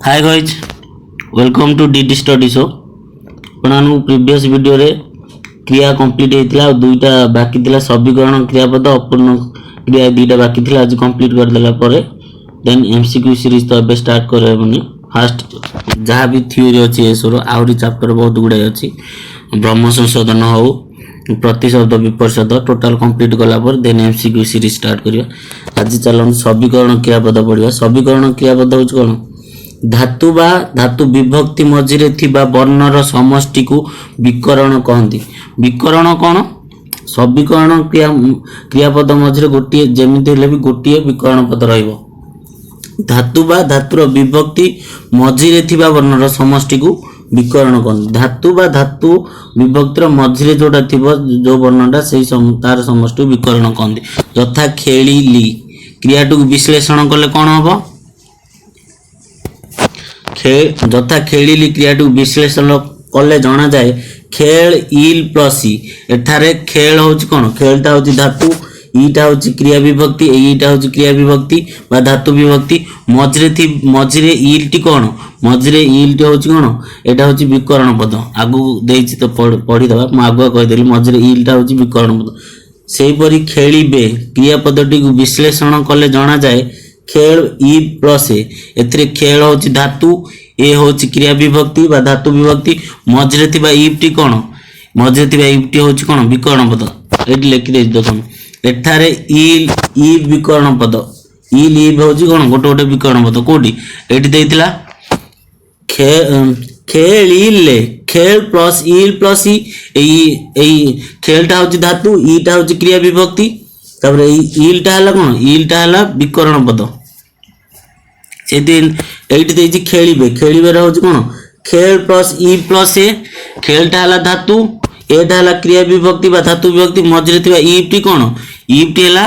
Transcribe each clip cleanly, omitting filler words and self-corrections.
Hi guys, welcome to DD Study Show. ଆପଣମାନଙ୍କୁ previous ଭିଡ଼ିଓରେ କ୍ରିୟା କମ୍ପ୍ଲିଟ୍ ହେଇଥିଲା ଆଉ ଦୁଇଟା ବାକି ଥିଲା, ସବିକରଣ କ୍ରିୟାପଦ, ଅପୂର୍ଣ୍ଣ କ୍ରିୟା ଦୁଇଟା ବାକି ଥିଲା। ଆଜି କମ୍ପ୍ଲିଟ୍ କରିଦେଲା ପରେ ଦେନ୍ ଏମସିକ୍ୟୁ ସିରିଜ୍ ତ ଏବେ ଷ୍ଟାର୍ଟ କରିହେବନି। ଫାଷ୍ଟ ଯାହା ବି ଥିଓରି ଅଛି ଏସବୁର, ଆହୁରି ଚାପ୍ଟର ବହୁତ ଗୁଡ଼ାଏ ଅଛି, ଭ୍ରମ ସଂଶୋଧନ ହଉ, ପ୍ରତିଶବ୍ଦ, ବିପରୀତ, ଟୋଟାଲ କମ୍ପ୍ଲିଟ୍ କଲା ପରେ ଦେନ୍ ଏମସିକ୍ୟୁ ସିରିଜ୍ ଷ୍ଟାର୍ଟ କରିବା। ଆଜି ଚାଲନ୍ତୁ ସବିକରଣ କ୍ରିୟାପଦ ପଢ଼ିବା। ସବିକରଣ କ୍ରିୟାପଦ ହେଉଛି କ'ଣ? ଧାତୁ ବା ଧାତୁ ବିଭକ୍ତି ମଝିରେ ଥିବା ବର୍ଣ୍ଣର ସମଷ୍ଟିକୁ ବିକରଣ କହନ୍ତି। ବିକରଣ କ'ଣ? ସବିକରଣ କ୍ରିୟାପଦ ମଝିରେ ଗୋଟିଏ, ଯେମିତି ହେଲେ ବି ଗୋଟିଏ ବିକରଣ ପଦ ରହିବ। ଧାତୁ ବା ଧାତୁର ବିଭକ୍ତି ମଝିରେ ଥିବା ବର୍ଣ୍ଣର ସମଷ୍ଟିକୁ ବିକରଣ କହନ୍ତି। ଧାତୁ ବା ଧାତୁ ବିଭକ୍ତିର ମଝିରେ ଯୋଉଟା ଥିବ, ଯୋଉ ବର୍ଣ୍ଣଟା, ସେଇ ତାର ସମଷ୍ଟିକୁ ବିକରଣ କହନ୍ତି। ଯଥା ଖେଳିଲି କ୍ରିୟାଟିକୁ ବିଶ୍ଳେଷଣ କଲେ କ'ଣ ହବ? ଯଥା ଖେଳିଲି କ୍ରିୟାଟିକୁ ବିଶ୍ଳେଷଣ କଲେ ଜଣାଯାଏ ଖେଳ ଇଲ୍ ପ୍ଲସ୍ ଇ। ଏଠାରେ ଖେଳ ହଉଛି କ'ଣ? ଖେଳଟା ହଉଛି ଧାତୁ, ଇଟା ହଉଛି କ୍ରିୟା ବିଭକ୍ତି। ଏଇ ଇଟା ହଉଛି କ୍ରିୟା ବିଭକ୍ତି ବା ଧାତୁ ବିଭକ୍ତି। ମଝିରେ ଇଲ୍ଟି କ'ଣ? ମଝିରେ ଇଲ୍ଟି ହଉଛି କ'ଣ? ଏଇଟା ହଉଛି ବିକରଣ ପଦ। ଆଗକୁ ଦେଇଛି ତ ପଢିଦବା, ମୁଁ ଆଗୁଆ କହିଦେଲି। ମଝିରେ ଇଲ୍ଟା ହଉଛି ବିକରଣ ପଦ। ସେହିପରି ଖେଳିବେ କ୍ରିୟାପଦଟିକୁ ବିଶ୍ଳେଷଣ କଲେ ଜଣାଯାଏ ଖେଳ ଇ ପ୍ଲସ୍ ଏ। ଏଥିରେ ଖେଳ ହଉଛି ଧାତୁ, ଏ ହଉଛି କ୍ରିୟା ବିଭକ୍ତି ବା ଧାତୁ ବିଭକ୍ତି। ମଝିରେ ଥିବା ଇପ୍ଟି କ'ଣ? ମଝିରେ ଥିବା ଇପ୍ଟି ହଉଛି କ'ଣ? ବିକରଣ ପଦ। ଏଇଠି ଲେଖିଦେଇଛି ଦେଖନ୍ତୁ। ଏଠାରେ ଇଲ୍ ଇବ୍ ବିକରଣ ପଦ। ଇଲ୍ ଇବ୍ ହଉଛି କ'ଣ? ଗୋଟେ ଗୋଟେ ବିକରଣ ପଦ। କୋଉଠି? ଏଇଠି ଦେଇଥିଲା ଖେଳିଲେ, ଖେଳ ପ୍ଲସ୍ ଇଲ୍ ପ୍ଲସ୍ ଇ। ଏଇ ଖେଳଟା ହଉଛି ଧାତୁ, ଇଟା ହଉଛି କ୍ରିୟା ବିଭକ୍ତି। ତାପରେ ଏଇ ଇଲ୍ଟା ହେଲା କ'ଣ? ଇଲ୍ଟା ହେଲା ବିକରଣ ପଦ। ସେଇଠି ଏଇଠି ଦେଇଛି ଖେଳିବେ। ଖେଳିବେର ହଉଛି କ'ଣ? ଖେଳ ପ୍ଲସ୍ ଇ ପ୍ଲସ୍ ଏ। ଖେଳଟା ହେଲା ଧାତୁ, ଏଟା ହେଲା କ୍ରିୟା ବିଭକ୍ତି ବା ଧାତୁ ବିଭକ୍ତି। ମଝିରେ ଥିବା ଇପ୍ଟି କ'ଣ? ଇପ୍ଟି ହେଲା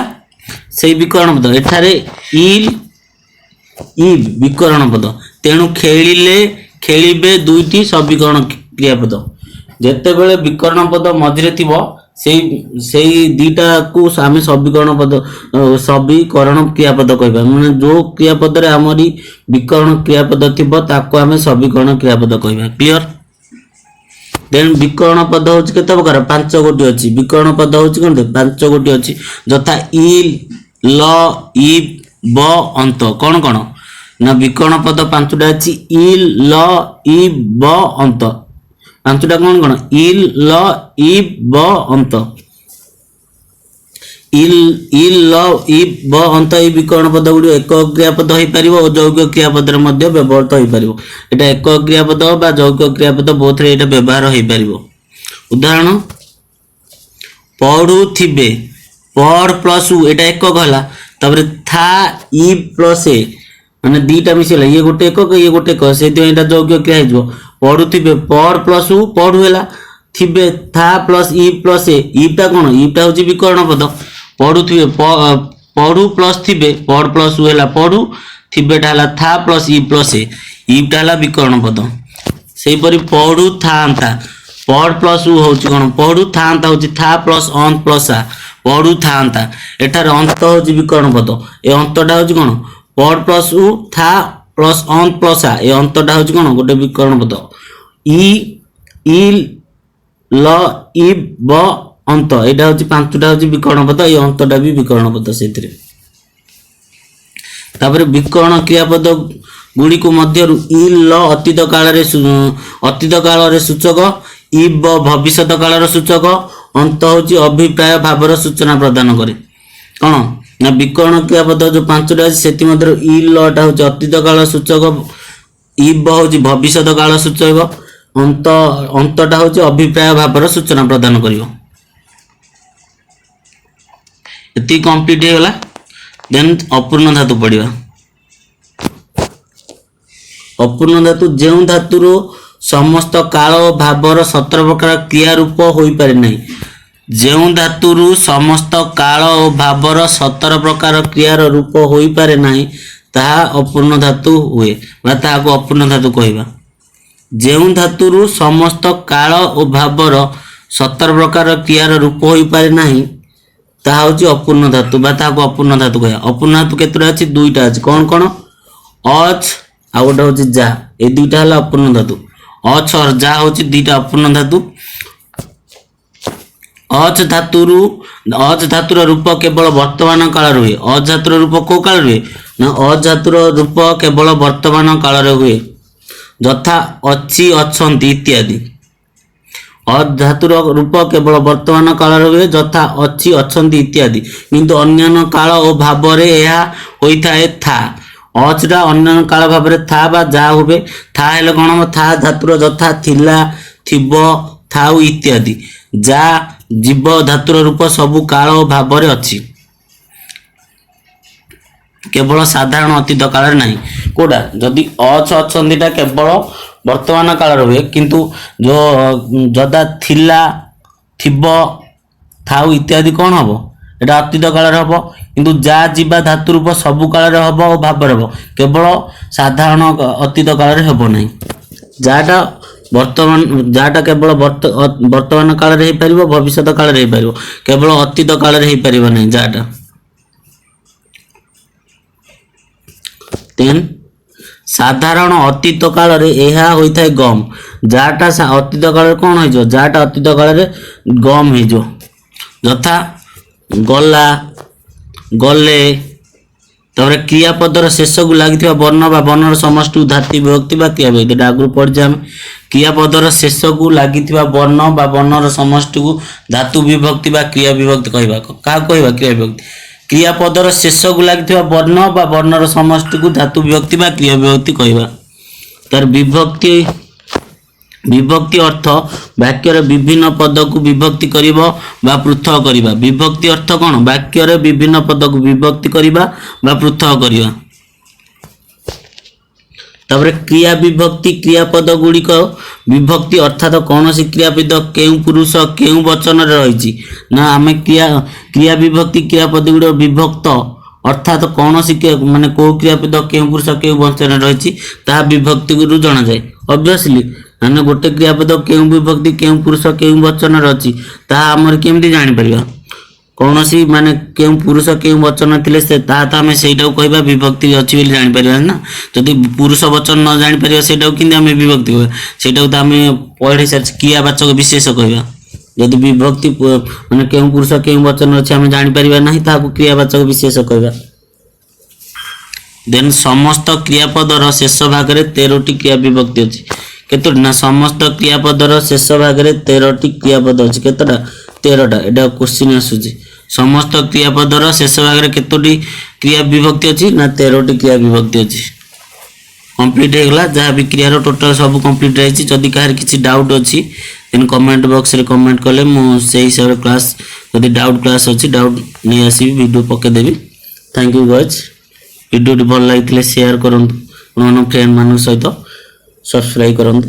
ସେଇ ବିକରଣ ପଦ। ଏଠାରେ ଇଲ୍ ଇବ୍ ବିକରଣ ପଦ। ତେଣୁ ଖେଳିଲେ, ଖେଳିବେ ଦୁଇଟି ସବିକରଣ କ୍ରିୟାପଦ। ଯେତେବେଳେ ବିକରଣ ପଦ ମଝିରେ ଥିବ, ସେଇ ଦିଟାକୁ ଆମେ ସବିକରଣ ପଦ, ସବିକରଣ କ୍ରିୟାପଦ କହିବା। ମାନେ ଯୋଉ କ୍ରିୟାପଦରେ ଆମରି ବିକରଣ କ୍ରିୟାପଦ ଥିବ, ତାକୁ ଆମେ ସବିକରଣ କ୍ରିୟାପଦ କହିବା। କ୍ଲିଅର? ଦେନ୍ ବିକରଣ ପଦ ହଉଛି କେତେ ପ୍ରକାର? ପାଞ୍ଚ ଗୋଟି ଅଛି। ବିକରଣ ପଦ ହଉଛି କଣ? ପାଞ୍ଚ ଗୋଟି ଅଛି। ଯଥା ଇଲ୍, ଲ, ଇବ୍, ବ, ଅନ୍ତ। କଣ କଣ ନା ବିକରଣ ପଦ ପାଞ୍ଚଟା ଅଛି: ଇଲ୍, ଲ, ଇବ୍, ବ, ଅନ୍ତ। ପାଞ୍ଚଟା କଣ କଣ? ଇଲ୍, ଲ, ଇବ୍, ବ, ଅନ୍ତ। ଇଲ୍, ଲ, ଇବ୍, ବ, ଅନ୍ତ, ଏଇ ବିକରଣ ପଦ ଗୁଡ଼ିକ ଏକ କ୍ରିୟାପଦ ହେଇପାରିବ ଓ ଯୌଗିକ କ୍ରିୟାପଦରେ ମଧ୍ୟ ବ୍ୟବହୃତ ହେଇପାରିବ। ଏଇଟା ଏକ କ୍ରିୟାପଦ ବା ଯୌଗିକ କ୍ରିୟାପଦ, ବୋଥରେ ଏଇଟା ବ୍ୟବହାର ହେଇପାରିବ। ଉଦାହରଣ, ପଢୁଥିବେ। ପଢ ପ୍ଲସ୍ ଉ, ଏଇଟା ଏକକ ହେଲା। ତାପରେ ଥା ଇ ପ୍ଲସ୍ ଏ, ମାନେ ଦିଟା ମିଶିଗଲା। ଇଏ ଗୋଟେ ଏକକ, ଇଏ ଗୋଟେ ଏକକ, ସେଇଥିପାଇଁ ଏଇଟା ଯୌଗିକ କ୍ରିୟା ହେଇଯିବ। ପଢୁଥିବେ, ପଢ ପ୍ଲସ୍ ଉ, ପଢୁ ହେଲା। ଥିବେ, ଥା ପ୍ଲସ୍ ଇ ପ୍ଲସ୍ ଏ। ଇଟା କ'ଣ? ଇଟା ହଉଛି ବିକରଣ ପଦ। ପଢୁଥିବେ, ପଢୁ ପ୍ଲସ୍ ଥିବେ, ପଢ ପ୍ଲସ୍ ଉ ହେଲା ପଢୁ, ଥିବେଟା ହେଲା ଥା ପ୍ଲସ୍ ଇ ପ୍ଲସ୍ ଏ। ଇଟା ହେଲା ବିକରଣ ପଦ। ସେଇପରି ପଢୁଥାନ୍ତା, ପଢ ପ୍ଲସ୍ ଉ ହଉଛି କ'ଣ? ପଢୁଥାନ୍ତା ହଉଛି ଥା ପ୍ଲସ୍ ଅନ୍ତ ପ୍ଲସ୍ ଆ। ପଢୁଥାନ୍ତା, ଏଠାରେ ଅନ୍ତ ହଉଛି ବିକରଣ ପଦ। ଏ ଅନ୍ତଟା ହଉଛି କ'ଣ? ପଢ ପ୍ଲସ୍ ଉ, ଥା ପ୍ଲସ୍ ଅନ୍ତ ପ୍ଲସ୍ ଆ। ଏ ଅନ୍ତଟା ହଉଛି କ'ଣ? ଗୋଟେ ବିକରଣ ପଦ। ଇ, ଇଲ୍, ଲ, ଇବ୍, ବ, ଅନ୍ତ, ଏଇଟା ହଉଛି ପାଞ୍ଚଟା ହଉଛି ବିକରଣ ପଦ। ଏଇ ଅନ୍ତଟା ବି ବିକରଣ ପଦ ସେଇଥିରେ। ତାପରେ ବିକରଣ କ୍ରିୟାପଦ ଗୁଡ଼ିକୁ ମଧ୍ୟରୁ ଇଲ୍, ଲ ଅତୀତ କାଳରେ ସୂଚକ, ଇବ୍, ବ ଭବିଷ୍ୟତ କାଳର ସୂଚକ, ଅନ୍ତ ହଉଛି ଅଭିପ୍ରାୟ ଭାବର ସୂଚନା ପ୍ରଦାନ କରେ। କ'ଣ ନା ବିକରଣ କ୍ରିୟାପଦ ଯୋଉ ପାଞ୍ଚଟା ଅଛି, ସେଥିମଧ୍ୟରୁ ଇଲ୍, ଲ ଟା ହଉଛି ଅତୀତ କାଳ ସୂଚକ, ଇବ୍, ବ ହଉଛି ଭବିଷ୍ୟତ କାଳ ସୂଚକ, ଅନ୍ତଟା ହଉଛି ଅଭିପ୍ରାୟ ଭାବର ସୂଚନା ପ୍ରଦାନ କରିବ। ଏତିକି କମ୍ପ୍ଲିଟ୍ ହେଇଗଲା। ଦେନ୍ ଅପୂର୍ଣ୍ଣ ଧାତୁ ପଢିବା। ଅପୂର୍ଣ୍ଣ ଧାତୁ, ଯେଉଁ ଧାତୁରୁ ସମସ୍ତ କାଳ ଓ ଭାବର 17 ପ୍ରକାର କ୍ରିୟା ରୂପ ହୋଇପାରେ ନାହିଁ। ଯେଉଁ ଧାତୁରୁ ସମସ୍ତ କାଳ ଓ ଭାବର 17 ପ୍ରକାର କ୍ରିୟାର ରୂପ ହୋଇପାରେ ନାହିଁ, ତାହା ଅପୂର୍ଣ୍ଣ ଧାତୁ ହୁଏ ବା ତାହାକୁ ଅପୂର୍ଣ୍ଣ ଧାତୁ କହିବା। ଯେଉଁ ଧାତୁରୁ ସମସ୍ତ କାଳ ଓ ଭାବର 17 ପ୍ରକାର କ୍ରିୟାର ରୂପ ହୋଇପାରେ ନାହିଁ, ତାହା ହଉଛି ଅପୂର୍ଣ୍ଣ ଧାତୁ ବା ତାହାକୁ ଅପୂର୍ଣ୍ଣ ଧାତୁ କହିବା। ଅପୂର୍ଣ୍ଣ ଧାତୁ କେତେଟା ଅଛି? ଦୁଇଟା ଅଛି। କ'ଣ କ'ଣ? ଅଚ୍ ଆଉ ଗୋଟେ ହେଉଛି ଯା। ଏଇ ଦୁଇଟା ହେଲା ଅପୂର୍ଣ୍ଣ ଧାତୁ। ଅଛ, ଯା ହେଉଛି ଦୁଇଟା ଅପୂର୍ଣ୍ଣ ଧାତୁ। ଅଚ ଧାତୁରୁ, ଅଚ ଧାତୁର ରୂପ କେବଳ ବର୍ତ୍ତମାନ କାଳରେ ହୁଏ। ଅଚ ଧାତୁର ରୂପ କୋଉ କାଳରେ ହୁଏ ନା, ଅଚ ଧାତୁର ରୂପ କେବଳ ବର୍ତ୍ତମାନ କାଳରେ ହୁଏ, ଯଥା ଅଛି, ଅଛନ୍ତି ଇତ୍ୟାଦି। ଅଚ ଧାତୁର ରୂପ କେବଳ ବର୍ତ୍ତମାନ କାଳରେ ହୁଏ, ଯଥା ଅଛି, ଅଛନ୍ତି ଇତ୍ୟାଦି। କିନ୍ତୁ ଅନ୍ୟାନ୍ୟ କାଳ ଓ ଭାବରେ ଏହା ହୋଇଥାଏ ଥା। ଅଚଟା ଅନ୍ୟାନ୍ୟ କାଳ ଭାବରେ ଥା ବା ଯା ହୁଏ। ଥା ହେଲେ କଣ ହବ? ଥା ଧାତୁର ଯଥା ଥିଲା, ଥିବ, ଥାଉ ଇତ୍ୟାଦି। ଯା, ଯିବ ଧାତୁର ରୂପ ସବୁ କାଳ ଓ ଭାବରେ ଅଛି, କେବଳ ସାଧାରଣ ଅତୀତ କାଳରେ ନାହିଁ। କୋଉଟା? ଯଦି ଅଛ, ଅଛନ୍ତିଟା କେବଳ ବର୍ତ୍ତମାନ କାଳରେ ହୁଏ, କିନ୍ତୁ ଯୋଉ ଯଦା ଥିଲା, ଥିବ, ଥାଉ ଇତ୍ୟାଦି କଣ ହବ? ଏଟା ଅତୀତ କାଳରେ ହବ। କିନ୍ତୁ ଯା, ଯିବା ଧାତୁ ରୂପ ସବୁ କାଳରେ ହବ ଓ ଭାବରେ ହବ, କେବଳ ସାଧାରଣ ଅତୀତ କାଳରେ ହେବ ନାହିଁ। ଯାହାଟା ବର୍ତ୍ତମାନ, ଯାହାଟା କେବଳ ବର୍ତ୍ତମାନ କାଳରେ ହେଇପାରିବ, ଭବିଷ୍ୟତ କାଳରେ ହେଇପାରିବ, କେବଳ ଅତୀତ କାଳରେ ହେଇପାରିବ ନାହିଁ ଯାହାଟା। ଦେନ୍ ସାଧାରଣ ଅତୀତ କାଳରେ ଏହା ହୋଇଥାଏ ଗମ୍। ଯାହାଟା ଅତୀତ କାଳରେ କଣ ହେଇଯିବ? ଯାହାଟା ଅତୀତ କାଳରେ ଗମ୍ ହେଇଯିବ, ଯଥା ଗଲା, ଗଲେ। ତାପରେ କ୍ରିୟାପଦର ଶେଷକୁ ଲାଗିଥିବା ବର୍ଣ୍ଣ ବା ବର୍ଣ୍ଣର ସମଷ୍ଟିକୁ ଧାତୁ ବିଭକ୍ତି ବା କ୍ରିୟା ବିଭକ୍ତି। ଏଟା ଆଗରୁ ପଢିଛେ ଆମେ। କ୍ରିୟାପଦର ଶେଷକୁ ଲାଗିଥିବା ବର୍ଣ୍ଣ ବା ବର୍ଣ୍ଣର ସମଷ୍ଟିକୁ ଧାତୁ ବିଭକ୍ତି ବା କ୍ରିୟା ବିଭକ୍ତି କହିବା। କାହାକୁ କହିବା କ୍ରିୟା ବିଭକ୍ତି? କ୍ରିୟାପଦର ଶେଷକୁ ଲାଗିଥିବା ବର୍ଣ୍ଣ ବା ବର୍ଣ୍ଣର ସମଷ୍ଟିକୁ ଧାତୁ ବିଭକ୍ତି ବା କ୍ରିୟା ବିଭକ୍ତି କହିବା। ତାର ବିଭକ୍ତି, ବିଭକ୍ତି ଅର୍ଥ ବାକ୍ୟର ବିଭିନ୍ନ ପଦକୁ ବିଭକ୍ତି କରିବ ବା ପୃଥକ କରିବା। ବିଭକ୍ତି ଅର୍ଥ କଣ? ବାକ୍ୟରେ ବିଭିନ୍ନ ପଦକୁ ବିଭକ୍ତି କରିବା ବା ପୃଥକ କରିବା। ତାପରେ କ୍ରିୟା ବିଭକ୍ତି, କ୍ରିୟାପଦ ଗୁଡ଼ିକ ବିଭକ୍ତି ଅର୍ଥାତ କୌଣସି କ୍ରିୟାପଦ କେଉଁ ପୁରୁଷ କେଉଁ ବଚନରେ ରହିଛି ନା, ଆମେ କ୍ରିୟା କ୍ରିୟା ବିଭକ୍ତି, କ୍ରିୟାପଦ ଗୁଡ଼ିକ ବିଭକ୍ତ ଅର୍ଥାତ କୌଣସି ମାନେ କୋଉ କ୍ରିୟାପଦ କେଉଁ ପୁରୁଷ କେଉଁ ବଚନରେ ରହିଛି ତାହା ବିଭକ୍ତିରୁ ଜଣାଯାଏ। ଅବଭିୟସଲି ମାନେ ଗୋଟେ କ୍ରିୟାପଦ କେଉଁ ବିଭକ୍ତି, କେଉଁ ପୁରୁଷ, କେଉଁ ବଚନରେ ଅଛି ତାହା ଆମର କେମିତି ଜାଣିପାରିବା? କୌଣସି ମାନେ କେଉଁ ପୁରୁଷ କେଉଁ ବଚନ ଥିଲେ ସେ ତାହା ତ ଆମେ ସେଇଟାକୁ କହିବା ବିଭକ୍ତି ଅଛି ବୋଲି ଜାଣିପାରିବା ନା। ଯଦି ପୁରୁଷ ବଚନ ନ ଜାଣିପାରିବା, ସେଇଟାକୁ କେମିତି ଆମେ ବିଭକ୍ତି କହିବା? ସେଇଟାକୁ ତ ଆମେ ପଢି ସାରିଛେ, କ୍ରିୟାବାଚକ ବିଶେଷ କହିବା। ଯଦି ବିଭକ୍ତି ମାନେ କେଉଁ ପୁରୁଷ କେଉଁ ବଚନ ଅଛି ଆମେ ଜାଣିପାରିବା ନାହିଁ, ତାହାକୁ କ୍ରିୟାବାଚକ ବିଶେଷ କହିବା। ଦେନ୍ ସମସ୍ତ କ୍ରିୟାପଦର ଶେଷ ଭାଗରେ 13ଟି କ୍ରିୟା ବିଭକ୍ତି ଅଛି। କେତୋଟି ନା, ସମସ୍ତ କ୍ରିୟାପଦର ଶେଷ ଭାଗରେ 13ଟି କ୍ରିୟାପଦ ଅଛି। କେତେଟା? 13ଟା। ଏଟା କୋଶ୍ଚିନ୍ ଆସୁଛି। ସମସ୍ତ କ୍ରିୟାପଦର ଶେଷ ଭାଗରେ କେତୋଟି କ୍ରିୟା ବିଭକ୍ତି ଅଛି ନା, 13ଟି କ୍ରିୟା ବିଭକ୍ତି ଅଛି। କମ୍ପ୍ଲିଟ୍ ହେଇଗଲା। ଯାହା ବି କ୍ରିୟାର ଟୋଟାଲ ସବୁ କମ୍ପ୍ଲିଟ୍ ହେଇଛି। ଯଦି କାହାର କିଛି ଡାଉଟ୍ ଅଛି, ଦେନ୍ କମେଣ୍ଟ ବକ୍ସରେ କମେଣ୍ଟ କଲେ ମୁଁ ସେଇ ହିସାବରେ କ୍ଲାସ୍, ଯଦି ଡାଉଟ୍ କ୍ଲାସ୍ ଅଛି, ଡାଉଟ୍ ନେଇ ଆସିବି, ଭିଡ଼ିଓ ପକେଇଦେବି। Thank you guys. ଭିଡ଼ିଓଟି ଭଲ ଲାଗିଥିଲେ ସେୟାର କରନ୍ତୁ ଆପଣମାନଙ୍କ ଫ୍ରେଣ୍ଡମାନଙ୍କ ସହିତ, ସବସ୍କ୍ରାଇବ୍ କରନ୍ତୁ।